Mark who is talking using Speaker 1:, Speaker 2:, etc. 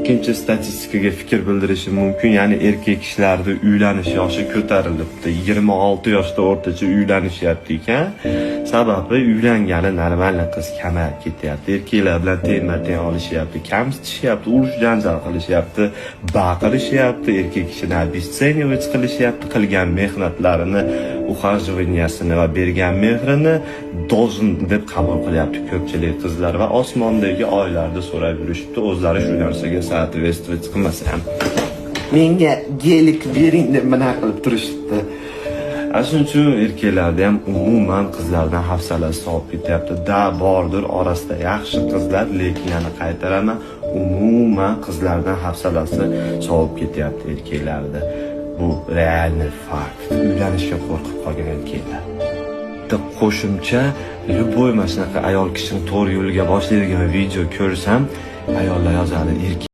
Speaker 1: Ikkinchi statistikaga fikr bildirishim mumkin, ya'ni erkak kishilarda uylanish yoshi ko'tarilibdi. 26 yoshda o'rtacha uylanishyapti ekan. Sababi uylangani нормальный qiz kamayib ketyapti. Erkaklar bilan tengma teng olishyapti, kamsitishyapti, urush janjal qilishyapti, baqirishyapti, erkak kishini обесценивать qilishyapti, qilgan mehnatlarini, ухаживания sini va bergan mehrini должен deb qabul qilyapti ko'pchilik qizlar va osmondagi oylarda so'rab yurishibdi, o'zlari shu narsaga соответствовать qilmasa ham. "Menga Gelik bering", deb bunaqa qilib turishibdi. Ana shuning uchun erkaklarda ham umuman qizlardan hafsalasi sovib ketyapti. Да, bordir orasida yaxshi qizlar, lekin yana qaytaraman, umuman qizlardan hafsalasi sovib ketyapti erkaklarda. Bu реальный факт. Uylanishga qo'rqib qolgan erkaklar. Bitta qo'shimcha, любой mana shunaqa ayol kishini to'g'ri yo'lga boshlaydigan video ko'rsam, ayollar yozadi, erkak